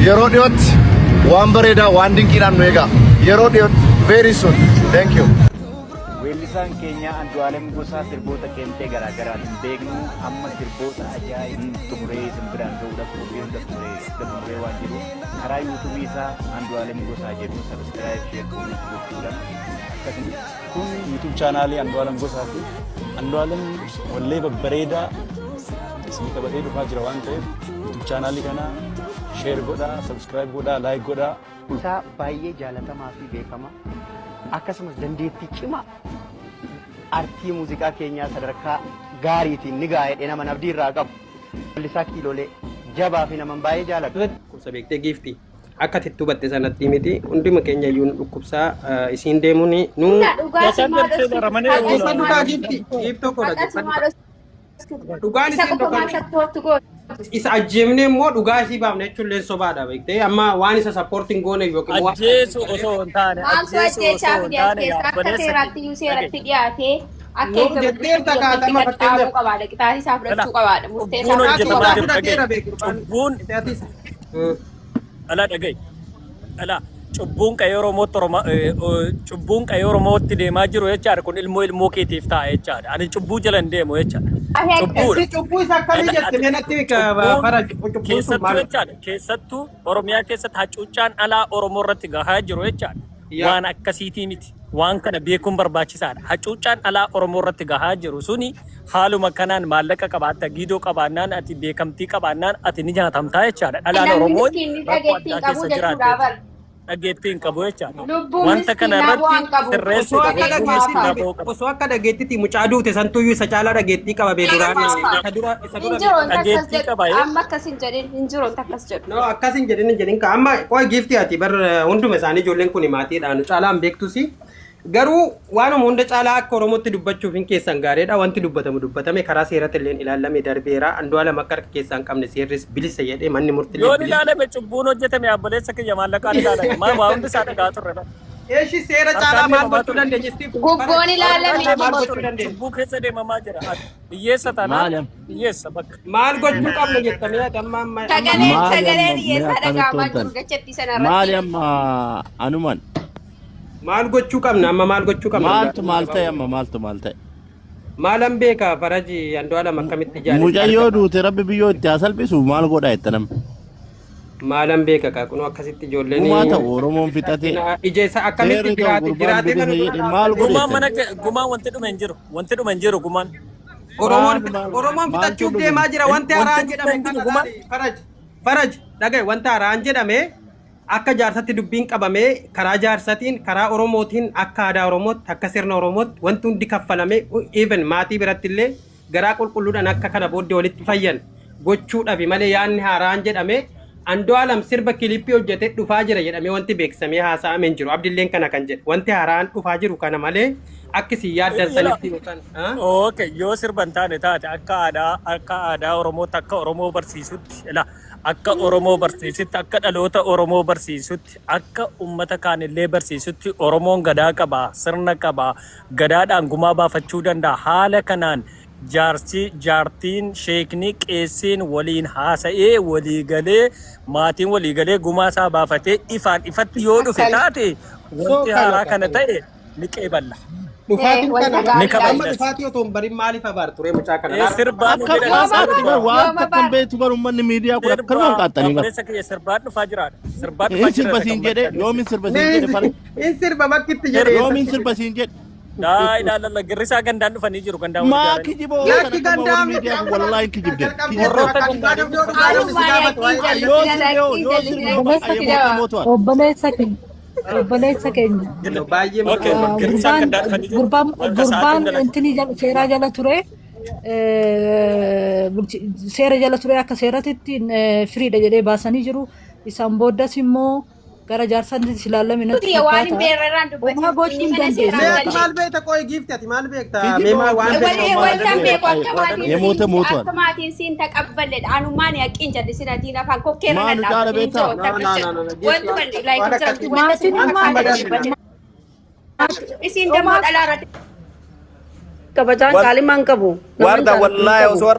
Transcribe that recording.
Yeroo dhiyootti waan bareedaa, waan dinqiidhaan nu eegaa. Yeroo dhiyootti, very soon. Thank you. Weellisaan keenya Andu'aalem Gosaa sirboota qeenxee garaagaraatiin beeknu amma sirboota ajaa'ibaa xumuree isin biraan gahuudhaaf qophii hunda xumuree waan jiruuf, karaa YouTubeii isaa Andu'aalem Gosaa jedhu subscribe, share, comment gochuudhaan akkasumas Kun YouTube channelii Andu'aalem Gosaati. Andu'aalem wallee babbareedaa isin qabatee dhufaa jira waan ta'eef, YouTube channelii kana share godhaa, subscribe godhaa, like godhaa. Isaa baay'ee jaalatamaa fi beekamaa, akkasumas dandeettii cimaa artii muuziqaa keenyaa sadarkaa gaariitiin ni ga'a jedhee nama abdii irraa qabu. Weellisaa Kiilolee jabaa fi nama baay'ee jaalatu. Dhukkubsa beektee giifti, akka ati itti hubatte sanatti miti. Hunduma keenya iyyuu nu dhukkubsaa isiin deemuun nu Dhaggeeffadhu kaa giifti, giiftoo koo dhaggeeffadhu. Dhugaan Isa isiin qofa maal tokko shakkoottu gootu? Isa ajjeefnee immoo dhugaa isii baafne jechuun illee sobaadha beektee. Amma waan isa supporting goone yookiin waan Ajjeesu osoo hin taane Maaltu ajjeesu ajjeechaa osoo hin fide as taane keessa? Akka obboleessa seeraatti iyyuu seeratti dhiyaatee akka Nu eeggamu jetteerta kaatama qaxxaamuu fakkeenyaaf. qabaadha. Qixaatii isaa fudhachuu qabaadha. Murtee isaa Cubbuun fudhachuu hojjetamaa qabaadha. jiru Fudhateera dhagaye. beeku. Cubbuun dhala dhagaye. Dhala cubbuun qe'ee Oromootti cubbuun qe'ee Oromootti deemaa jiru jechaadha. Kun ilmoo ilmoo keetiif ta'a jechaadha. Ani cubbuu jala hin deemu jechaadha. Cubbuudha. Si cubbuu isa akkamii jette? Mee natti fara, cubbuun sun Keessattuu maal? jechaadha. Keessattuu Oromiyaa keessatti hacuuccaan alaa Oromoo irratti gahaa jiru jechaadha. Yaa. Waan akkasiitii miti. Waan kana beekuun barbaachisaadha. Hacuuccaan alaa Oromoo irratti gahaa jiru suni haaluma kanaan maallaqa qabaatta, giidoo qabaannaan, ati beekamtii qabaannaan ati ni nyaatamtaa jechaadha. Dhalaan Namni Oromoo miskiinni rakkoo dhageettii addaa hin qabu keessa jechuudha jiraate. bar. Dhageettii hin qabu jechaadha. Lubbuun Wanta kana miskiinaa bu'aa hin irratti qabu. sirreessu Osoo akka lubbuun miskiinaa dhageettitti bu'aa qaba. Osoo akka dhageettitti mucaa duute santuyyuu isa caalaa dhageettii qaba bee duraan isa dura Hin jiru wanti akkas Dhageettii jedhu. qaba. Amma akkas hin jedhin. Hin jiru wanti akkas jedhu. No, akkas hin jedhin, hin jedhin ka. Amma qoy giiftii, ati bar hunduma isaanii ijoolleen kun maatiidha, nu caalaa hin beektusi. Garuu waanuma hunda caalaa akka Oromootti dubbachuuf hin keessan gaariidha. Wanti dubbatamu dubbatame, karaa seeratti illee ilaalame darbeera. Andu'aalem akka harka keessaa hin qabne seerris bilisa jedhee, manni murtii Yoon bilisa. ilaalame, cubbuun hojjetame obboleessa kiyya maallaqaan ilaalame. Maa waa hundi isaa dhagaa turre bara. Eeshi, seera caalaa Harkaan maal deemamaa gochuu ture. dandeenya? Steve? Gubboon ilaalame. Maal Deemamaa gochuu ture. dandeenya? Cubbuu keessa deemamaa jira. Ati hiyyeessa taanaan Maali amma? hiyyeessa bakka. Maal gochuu qabna jettamee ati amma amma amma Sagaleen Maali sagaleen amma mee hiyyeessaa akkamitti dhaga'amaa ooltan? jiru dachattii sana Maali irratti. amma anuman? Maal gochuu qabna amma? Maal gochuu qabna? Maaltu maal ta'e amma? Maaltu maal ta'e? Maalan beeka faraji, Andu'aalem akkamitti jaalisi Mucayyoo argata? duute rabbi biyyoo itti haa salphisu, maal godha jetta namni? Maalan beeka kaa, kunoo akkasitti ijoolleen Gumaa ta'u Oromoon fixate ija isa akkamitti seerri ta'u jiraate gurbaan jiraatee bilisa kana dura jedhe maal godhe Gumaan mana jettan? gumaan wanti dhume hin jiru. Wanti dhume hin jiru gumaan. Oromoon Maal maal Oromoon maaltu fixachuuf dhume? deemaa jira. Wanti Wanti haaraan dhume jedhame hin jiru kana gumaan. laali faraj, faraj dhagaye, wanta haaraan jedhame akka jaarsatti dubbiin qabamee karaa jaarsatiin, karaa Oromootiin, akka aadaa Oromootti, akka sirna Oromootti wanti hundi kaffalamee, even maatii biratti illee garaa qulqulluudhaan akka kana booddee walitti fayyan gochuudhafi malee, yaadni haaraan jedhame Andu'aalam sirba clipii hojjetee dhufaa jira jedhamee wanti beeksisamee haasa'ame hin jiru. Abdilleen kana kan jedhe wanti haaraan dhufaa jiru kana malee akka isin yaaddan sanitti yookaan Okay, yoo sirba hin taane taate, akka aadaa Oromootti, akka Oromoo barsiisutti, ila akka Oromoo barsiisutti, akka dhaloota Oromoo barsiisutti, akka ummata kaanillee barsiisutti, Oromoon gadaa qaba, sirna qaba, gadaadhaan gumaa baafachuu danda'a. Haala kanaan jaarsi, jaartiin, sheekni, qeessiin waliin haasa'ee walii galee, maatiin walii galee gumaa isaa baafatee ifaan ifatti yoo dhufe Akkana. taate, So wanti kana haaraa kana kana. ta'e ni qeeballa. Dhufaatiin Wanta kana Ni gaariidha. amma kabajnas. dhufaatii otoo hin barin maaliif abaar ture mucaa kana? Ee, sirbaan Akka jedhan Yooma waan sirbaa. bar waan Yooma takka hin bar. beektu bar, uummanni miidiyaa kun akkanuma Sirbaa qaaxxanii bar. obboleessa kiyya, sirbaan dhufaa jiraadha. Sirbaan dhufaa Hin sirba jiraadha siin kan jedhe, maxxanee. yoomin sirba siin jedhe fara? In sirba bakkitti jedhe. Yoomin sirba siin jedhe? Laa ilaalalla, girrisaa gandaan dhufanii jiru, gandaan wal Maa ijaaranii. kijiboo Lakki kan akkuma warri gandaa miti. miidiyaa kun wallaahi hin kijibde. Kijibde. Warroota gandaan Yoo sirbee, yoo sirbee bakka yemoo mootu'an. Obboleessa keenya. Obboleessa keenya. Baay'ee Okay, Ah, girrisaan gurbaan gandaan dhufanii jiru. gurbaan Bakka sa'aatiin gurbaan dalagu. intini seeraa jala ture, seera jala ture, akka seeratitti firiidha jedhee baasanii jiru. Isaan booddas immoo gara jaarsaatti ilaalame natti Nuti waan hin fakkaata. beerre irraan Homaa dubbatin. gochuu Inni hin mana dandeessu. seeraan Mee ati galee. maal beekta? Qoy giifti, ati maal beekta? Mee maal waan Wali beektu? wanta beeku akka maatiin Yemoota siin mootu'an. akka maatiin siin taqabballedha. Anummaan yaqiin jalli sinatiin afaan kokkeerra Maa nan nu caala dhaabbatin hin beektaa? jiru No, wanta no, akkas no, jedhu. no, no, giifti Wanti waan balli like waan hin jiru akkasii wanta Maatiin sin waan immoo akkas fakkaate madaalli. dubbatin. Isiin dammoo homaa dhalaa irratti Kabajaan qaalimaan qabu. Nama hin Warda jaalatu hin wallaahi qabu. osoo